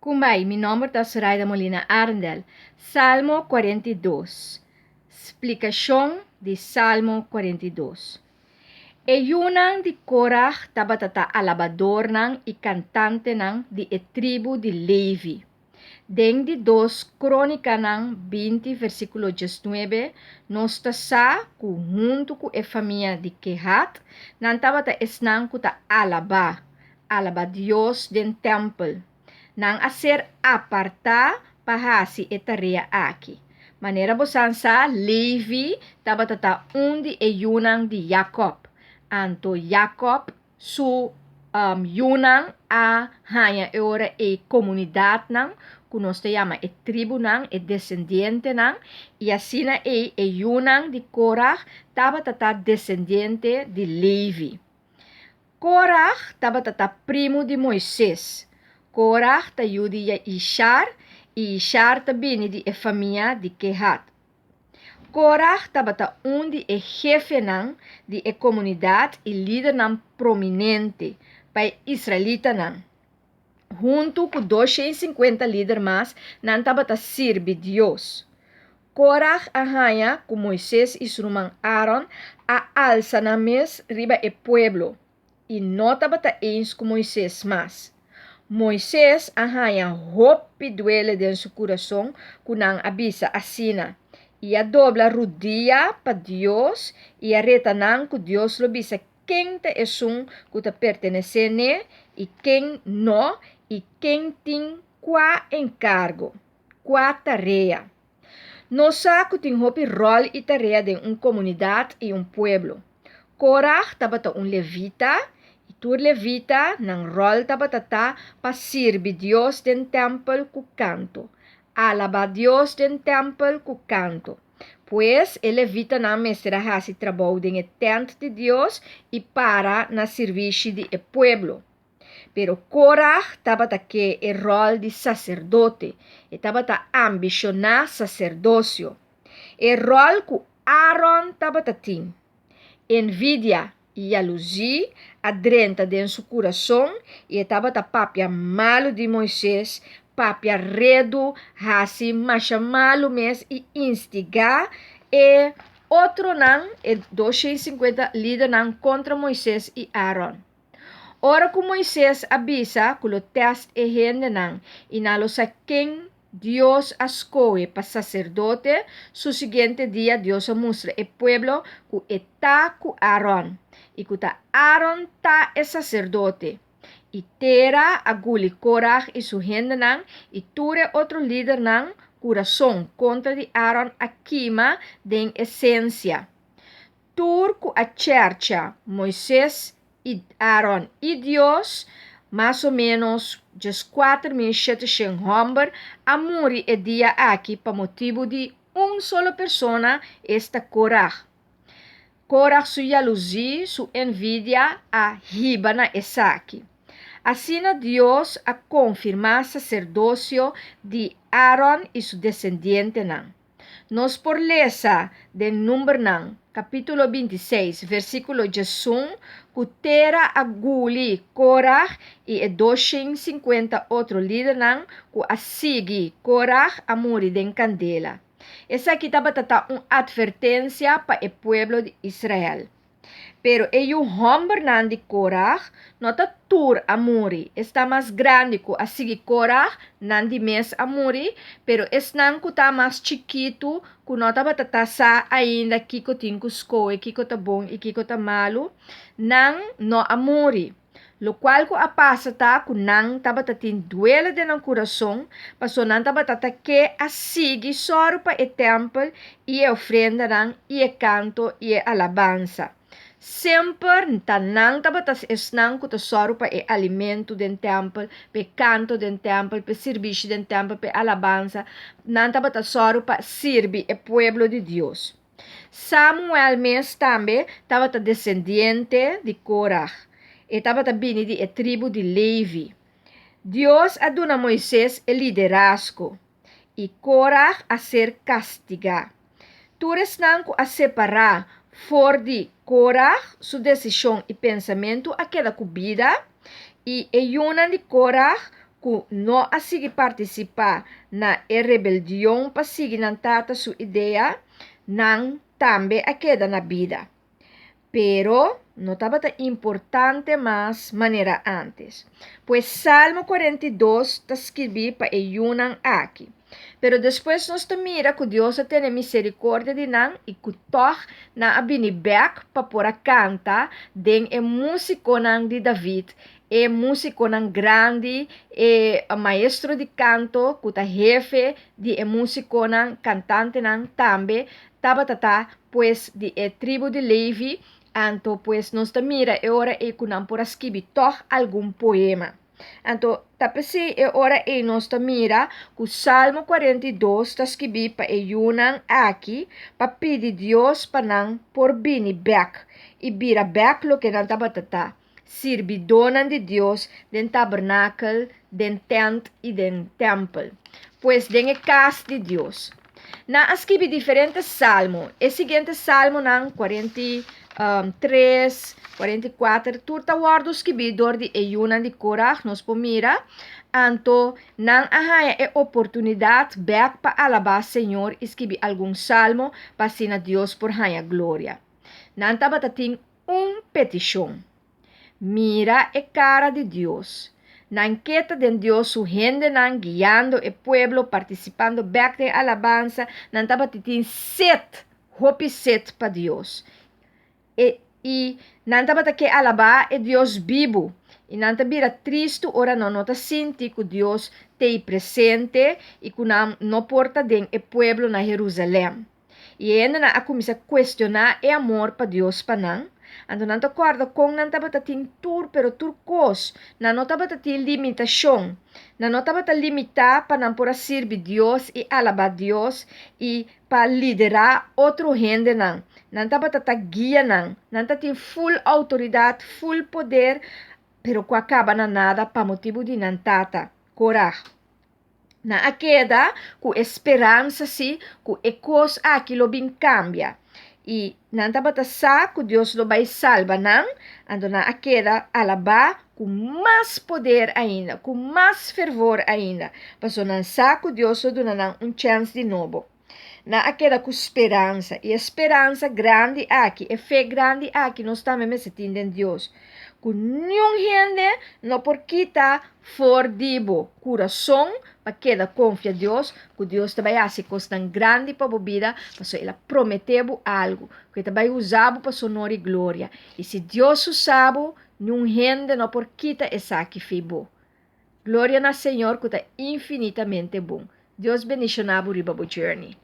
Kumbai, mi nomber ta Soraida Molina Arendel. Salmo 42. Splikashon di Salmo 42. E yunan di Korah tabata ta alabadornan i kantantenan di e tribu di Levi. Den di Dos Krónikanan 20 versíkulo 19 nos ta sa ku huntu ku e famia di Kehat nan tabata esnan ku ta alabá, alabá Dios den tèmpel. Nan a ser apartá pa hasi e tarea aki. Manera bosan sa, Levi tabata ta un di e yunan di Yakòb. Anto Yakòb su yunan a haña e ora ei komunidatnan ku nos ta yama e tribunan, e desendientenan, i asina ei e yunan di Korah tabata ta desendiente di Levi. Korah tabata ta primu di Moises. Korah ta yu di Ishar i Ishar ta bini di e famia di Kehat. Korah tabata un di e hefenan di e komunidat i lidernan prominente pa e israelitanan. Huntu ku 250 lider mas, nan tabata sirbi Dios. Korah a haña ku Moises i su ruman Aaron a alsa nan mes riba e pueblo i no tabata eens ku Moises mas. Moises a haña hopi duele den su kurason ku nan a bisa asina i a dobla rudia pa Dios i a reta nan ku Dios lo bisa ken ta esun ku ta pertenesé n'e i ken no i ken tin kua enkargo, kua tarea. Nos sa ku tin hopi ròl i tarea den un komunidat i un pueblo. Korah tabata un levita i tur levita nan ròl tabata ta pa sirbi Dios den tèmpel ku kanto, alabá Dios den tèmpel ku kanto. Pues e levitanan mester a hasi trabou den e tènt di Dios i para na sirbishi di e pueblo. Pero Korah tabata ke e ròl di saserdote, e tabata ambishoná saserdosio, e ròl ku Aaron tabata tin. Envidia i yaluzí a drenta den su kurason i e tabata papia malu di Moises, papia redu, hasi masha malu mes i instigá e otronan, e 250 lidernan kontra Moises i Aaron. Ora ku Moises a bisa ku lo tèst e hendenan i nan lo sa ken Dios a skohe pa saserdote, su siguiente dia Dios a mustra e pueblo ku e ta ku Aaron i ku ta Aaron ta e saserdote. I tera a guli Korah i su hendenan i tur e otro lidernan kurason kontra di Aaron a kima den e sensia. Tur ku a chèrcha Moises i Aaron i Dios, mas o ménos 14,700 hòmber, a muri e dia aki pa motibu di un solo persona, esta Korah. Korah su yaluzí, su envidia a hiba na esaki. Asina Dios a konfirmá saserdosio di Aaron i su desendientenan. Nos por lesa den Numbernan, kapítulo 26, versíkulo 11, ku tera a guli Korah i e 250 otro lidernan ku a sigui Korah a muri den kandela. Esaki tabata ta un atvertensia pa e pueblo di Israel. Pero e yu hòmbernan di Korah no ta tur a muri. Esnan mas grandi ku a sigui Korah, nan di mes a muri, pero esnan ku ta mas chikitu, ku no tabata ta sa ainda kiko tin ku skohe, kiko ta bon i kiko ta malu, nan no a muri. Lokual ku a pasa ta ku nan tabata tin duele den nan kurason, pasobra nan tabata ta ke a sigui sòru pa e tèmpel i e ofrendanan i e kanto i e alabansa. Semper ta nan tabata esnan ku ta sòru pa e alimentu den tèmpel, pa e kanto den tèmpel, pa e sirbishi den tèmpel, pa e alabansa. Nan tabata sòru pa sirbi e pueblo di Dios. Samuel mes tambe tabata desendiente di Korah. E tabata bini di e tribu di Levi. Dios a duna Moises e liderazgo, i Korah a ser kastigá. Tur esnan ku a separá for di Korah su desishon i pensamentu a keda ku bida, i e yunan di Korah. ku no a sigui partisipá na e rebeldion pa sigui nan tata su idea, nan tambe a keda na bida. Pero no tabata importante mas manera ántes. Pues Salmo 42 ta skirbí pa e yunan aki. Pero despues nos ta mira ku Dios a tene miserikordia di nan i ku tòg nan a bini bèk pa por a kanta den e músikonan di David, e músikonan grandi, e maestro di kanto ku ta hefe di e músikonan, kantantenan tambe tabata ta pues di e tribu di Levi, anto pues nos ta mira e ora ei ku nan por a skibi tòg algun poema. Anto ta p'esei e ora ei nos ta mira ku Salmo 42 ta skibí pa e yunan aki pa pidi Dios pa nan por bini bèk i bira bèk loke nan tabata ta, sirbidónan di Dios den tabernakel, den tènt i den tèmpel, pues den e kas di Dios. Nan a skibi diferente salmo. E siguiente salmonan, 43, 44, tur ta wòrdu skibí dor di e yunan di Korah, nos por mira. Anto nan a haña e oportunidat bèk pa alabá Señor i skibi algun salmo pa asina Dios por haña gloria. Nan tabata tin un petishon. Mira e kara di Dios. Nan ke ta den Dios su hendenan guiando e pueblo, partisipando bèk den alabansa. Nan tabata tin set, hopi set pa Dios. E, i nan tabata ke alabá e Dios bibu. I nan ta bira tristu ora nan no ta sinti ku Dios t'ei presente i ku nan no por ta den e pueblo na Herusalèm. I e hendenan a kuminsá kuestioná e amor pa Dios pa nan. Anto nan ta kòrda kon nan tabata tin tur, pero tur kos. Nan no tabata tin limitashon. Nan no tabata limitá pa nan por a sirbi Dios i alabá Dios i pa liderá otro hendenan. Nan tabata ta guia nan. Nan ta tin ful outoridat, ful poder, pero ku a kaba na nada pa motibu di nan tata, Korah. Nan a keda ku e speransa si ku e kos aki lo bin kambia. I nan tabata sa ku Dios lo bai salba nan, anto nan a keda alabá ku mas poder ainda, ku mas fervor ainda, pasobra nan sa ku Dios lo duna nan un chèns di nobo. Nan a keda ku speransa, i e speransa grandi aki, e fe grandi aki nos tambe mester tin den Dios, ku niun hende no por kita for di bo kurason pa keda konfia Dios, ku Dios ta bai hasi kosnan grandi pa bo bida, pasobra el a prometé bo algu, ku e ta bai usa bo pa su honor i gloria. I si Dios usa bo, niun hende no por kita esaki fi bo. Gloria na Señor ku ta infinitamente bon. Dios bendiciona bo riba bo journey.